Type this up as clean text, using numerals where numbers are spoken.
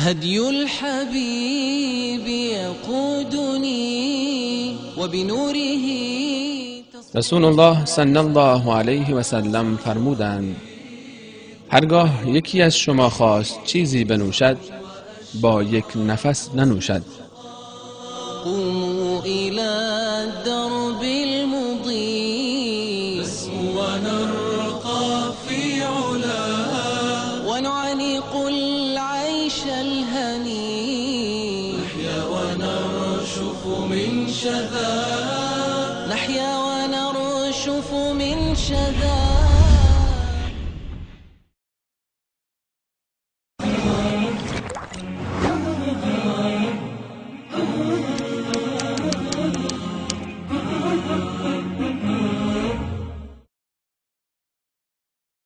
هدي الحبيب يقودني وبنوره. رسول الله صلی الله علیه و سلم فرمودند: هرگاه یکی از شما خواست چیزی بنوشد، با یک نفس ننوشد. قوموا إلى الدرب المضيء نسمو ونرقى في علا ونعانق العيش الهني نحيا ونرشف من شذا.